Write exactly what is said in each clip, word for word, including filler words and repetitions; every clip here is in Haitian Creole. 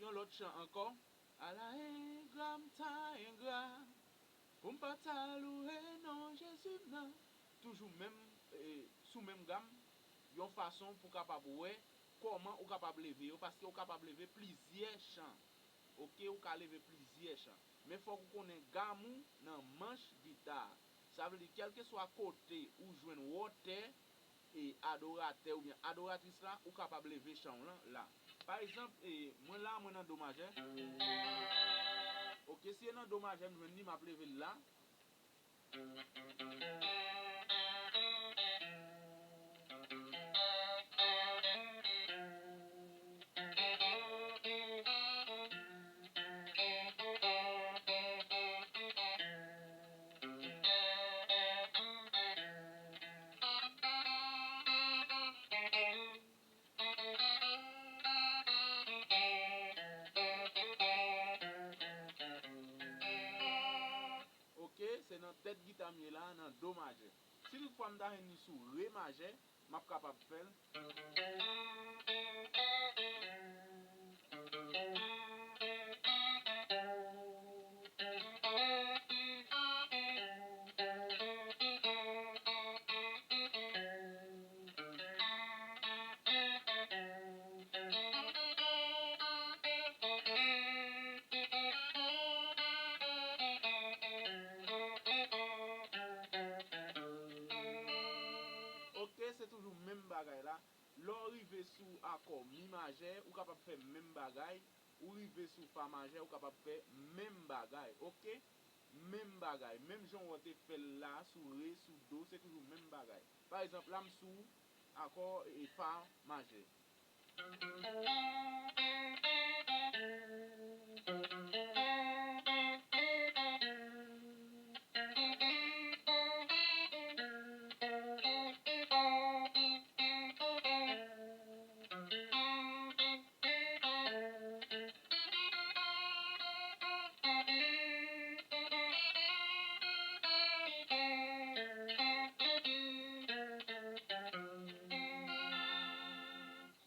Yon lòt chan ankò. Ala engra m ta engra, pou m pa ta louwe non Jezi m nan. Toujou menm, e, sou menm gam, yon fason pou w kapab wè kòman ou kapab leve yo, paske ou kapab leve plizyè chan. Oke, ou ka leve plizyè chan. Men fòk ou konnen gam ou nan manch gita a. Sa vle di, kèlkeswa kote ou jwenn wòtè e adoratè oubyen adoratris la, ou kapab leve chan w lan la. Pa egzanp, e, mwen la, mwen nan do majè. Oke, si e nan do majè m jwenn li, m ap leve l la. Oke, se nan tèt gita m ye la, nan do majè. Si toutfwa m ta jwenn li sou re majè, m ap kapab fè l. Oke, se toujou menm bagay la. Lè w rive sou akò mi majè, ou kapab fè menm bagay. Ou rive sou fa majè, ou kapab fè menm bagay, oke? Menm bagay. Menm jan w te fè l la, sou re, sou do, se toujou menm bagay. Pa egzanp, la m sou akò e fa majè.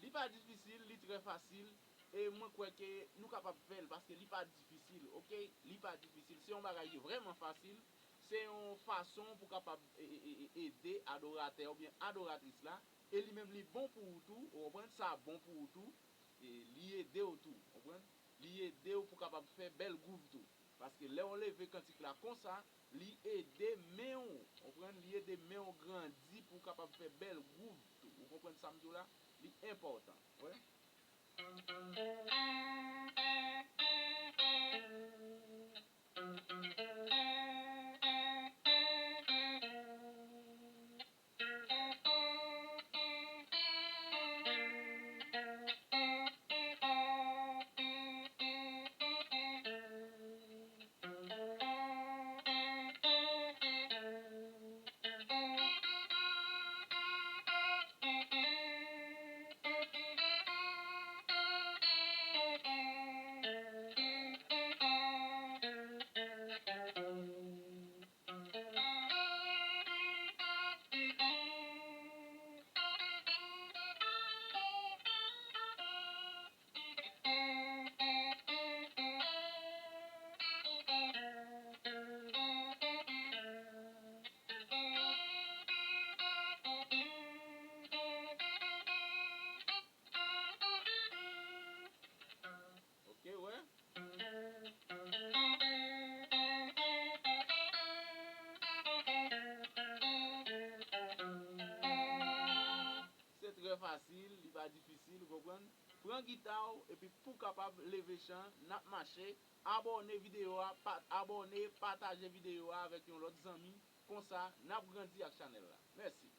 Li pa difisil, li trè fasil, e mwen kwè ke nou kapab fè l, paske li pa difisil, oke? Li pa difisil. Se yon bagay ki vrèman fasil. Se yon fason pou kapab e, e, e, e, ede adoratè oubyen adoratris la. E li menm li bon pou ou tou, ou konprann? Sa bon pou ou tou. E li ede w tou, ou konprann? Li ede w pou kapab fè bèl gwouv tou. Paske lè w leve kantik la konsa, li ede men w, ou konprann? Li ede men w grandi pou w kapab fè bèl gwouv tou. Ou konprann sa m di w la? Li enpòtan, wi. Oke, wè. Se trè fasil, li pa difisil, ou konprann? Pran gita w, epi pou w kapab leve chan, n ap mache. Abòne videyo a, pa, abòne, pataje videyo a avèk yon lòt zanmi. Konsa, n ap grandi ak chanèl la. Mèsi.